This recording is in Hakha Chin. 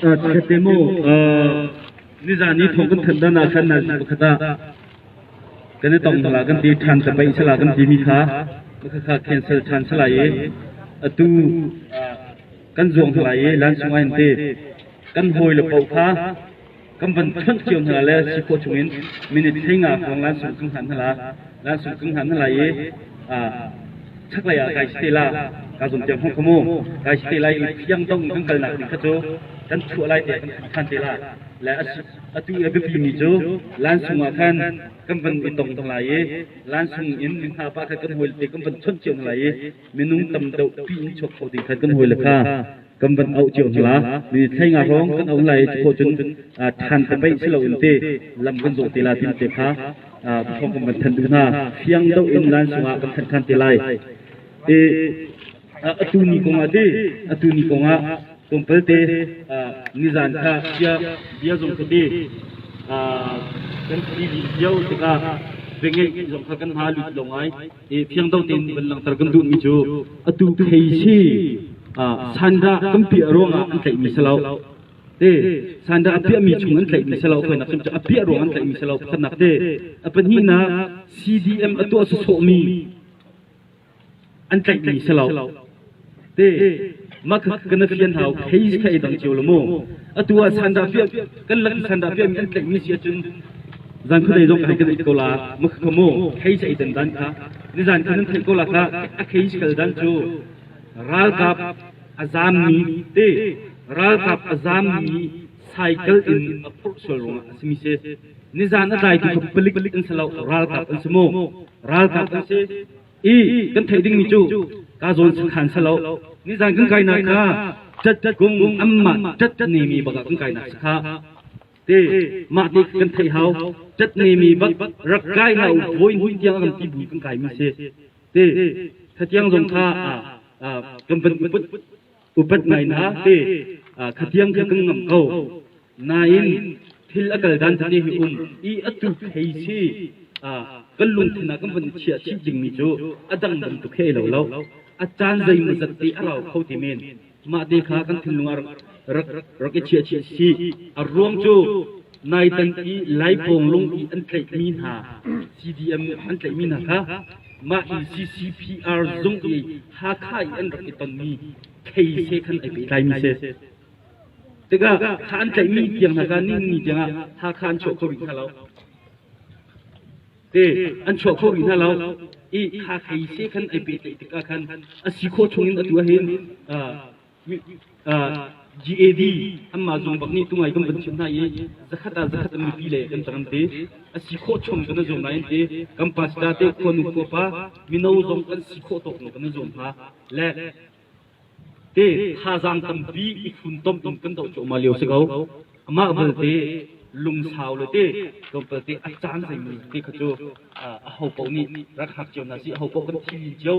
Chiat mu, nizan i thawng kan thanh dan ah khan nazi pakhat ah kan i tong hla kan ti ṭhan ta paih sala kan timi kha kha cancel ṭhan sala i atu kan zuang hla i lan sung ai te kan hawi le paoh kha kan van chawnh cio hna le si khawh chungin minute theinga hrawng lan sung kan hlan hna la lan sung kan hlan hna lai i chaklei ah kai si la ka zum tiang hong khamu kai si lai i phiang dong kan kalnak ding kha cu kan chuah lai te kan than te la le atu a biapi mi cu lan sung ah khan kan van i tong tong lai i lan sung in hna pa kha kan hoi te kan van chawnh cio hna lai i minung tam deuh pi in chuak kho ding khan kan hoi le kha kan van auh cio hna mi thlei nga hrawng kan auh lai cu khawh cun than te paih si lo in te lam kan zawh te la tin te kha thawng kan van than duh hna fiang do in lan sungah kan than than te lai e atu ni kong ah ti atu ni kong ah tlawmpal te nizan kha bia bia zong kha ti kan ti lio tikah bengei zong kha kan ha lut lo ngai i fiang do tein van langhter kan duhmi cu atu khei si sanda kan piah ruangah an tlaihmi si lo te sanda a piahmi chung an tlaihmi si lo khoinak cu a piah ruang an tlaihmi si lo pakhatnak te a pahnihnak CDM a tuah sawsawhmi an tlaihmi si lo te mah kha kan fian hau case kha i dang cio lo mu atu ah sanda piah kan lak sanda piahmi an tlaihmi si ahcun zan khuadei zong kai kan it ko la ma kha mu case ai dan dan kha nizan khan nan theih ko la kha a case kal dan cu ralkap a zammi te ralkap a zammi cycle in a phurh sual ruangah a simi si nizan a tlaitu kha palik an si lo ralkap an si mu ralkap an si I kan theih dingmi cu ka zawn sakhan salo nizan kan kainak kha tat gung amma tat nemi bak ah kan kainak sakha te mah te kan theih hau tat nemi bak rak kai hau voi hnih tiang kan ti bu kan kai mi si te khatiang zong kha kan van upat upat ngai na te khatiang kha kan ngam ko Nain thil a kal dan tete hi um i atu thei si kan lungthin ah kan van i chiah chih dingmi cu a dang bantuk he lo lo. A caan zeimawzat te a rau kho ti men. Mah te kha kan thinlung ah rak rak i chiah chih si. A ruang cu naitan i Laipawnglung i an tlaihmi hna CDM an tlaihmi hna kha mah i CCPR zung i Hakha i an rak i tonmi thei se khan ai pehtlaimi si. Tikah kha an tlaihmi tiang hna kha ningni tiangah Hakha an chuah kho rih hna lo. Te an chuah kho rih hna lo. I kha khei se khan ai pehtlaih tikah khan a si khawh chungin atu ahhin GAD anmah zung bak nih tungai kan van chimh hna i zakhat ah zakhat an mipi le kan cang an ti. A si khawh chung kan i zuam lai an ti. Kan pastor te khuanu khuapa mino zong kan si khawh tawk in kan i zuam hna. Le Te thazaang tampi i funtom in kan doh cuahmah lio si ko. Amah belte lungsau le te tlawmpal te a caan zeimi te kha cu aho paoh nih rak hngak cio hna sih, aho paoh kan thi cio.